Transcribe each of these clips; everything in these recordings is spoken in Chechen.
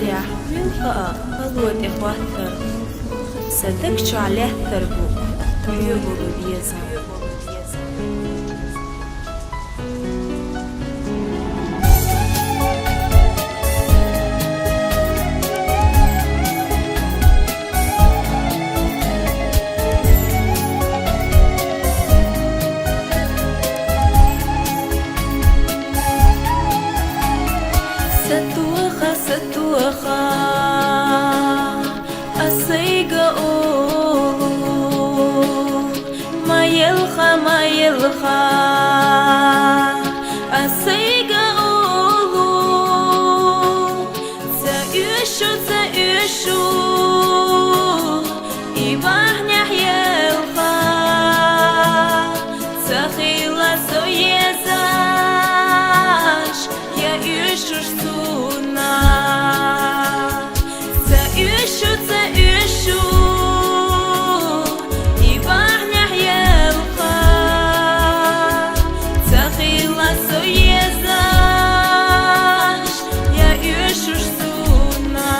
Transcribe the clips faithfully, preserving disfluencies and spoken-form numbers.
Муьлхха а хало тӀехӀоттар, са даг чу лаьттар бу хьоьгало безам. Сатоха, сатоха, аз сайга олу, ма елха, ма елха, аз сайга олу. Ца уьшу, ца уьшу, и бахьанехь елха, ца хила со езаш, я уьшуш суна. Ца уьшу, ца уьшу, и бахьанехь елха, ца хила со езаш, я уьшуш суна.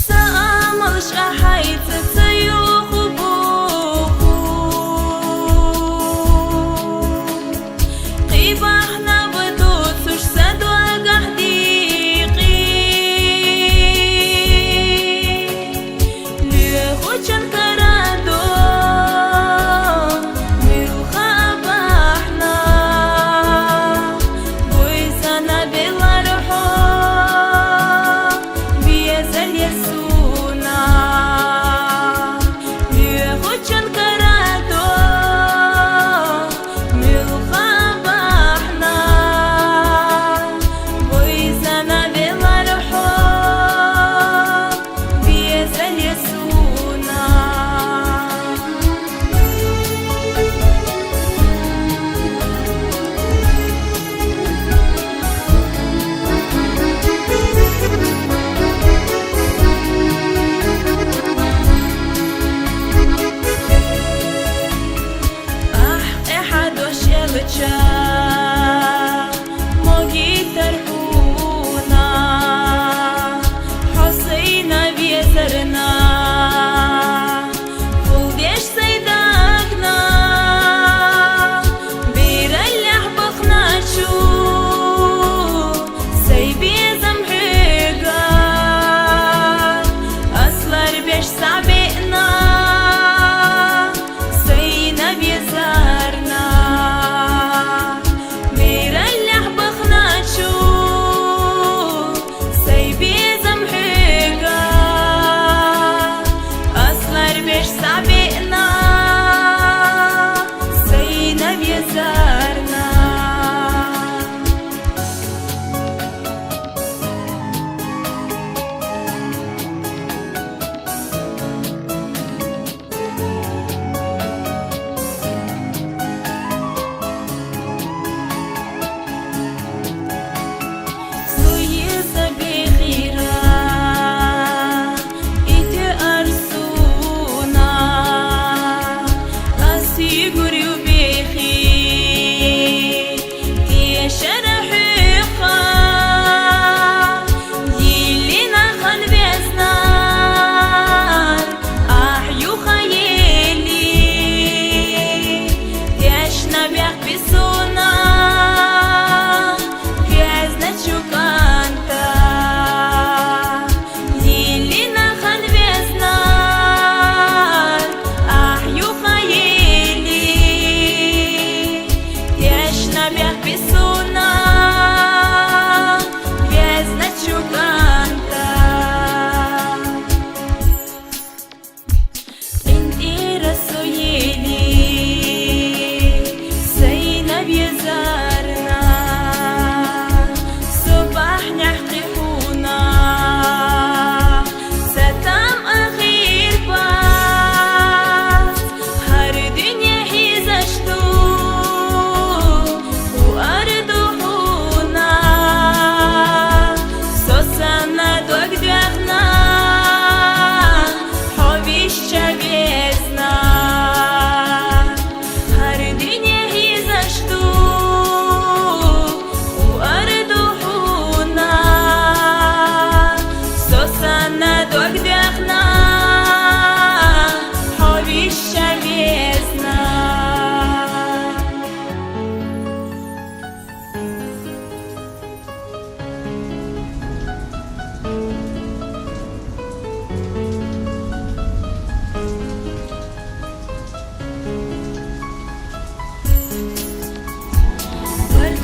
Са амалш ахьайца ца юху боху. Кхин бахьана ба доцуш са дагахь дийкъи. Лоьхучун кара до, муьлхха а бахьана, буьйсанна белар хьо, безале суна. Лоьхучун кара до, муьлхха а бахьана, буьйсанна белар хьо, безале суна. Ахь къаьхьа дош элча, могийтар хьуна, хьо сайна везарна, хӀулдеш сай дагна, бераллехь бахначу, сай безам хьоьга, ас ларбеш схьабеъна, сайна везарна.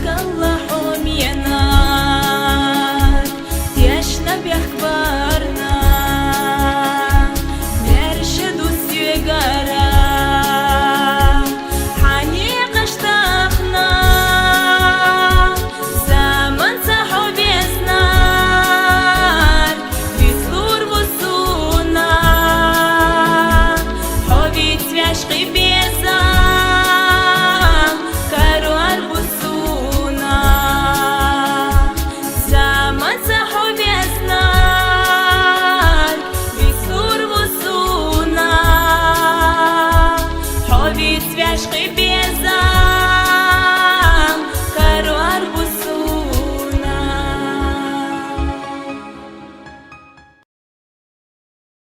Yalla homie,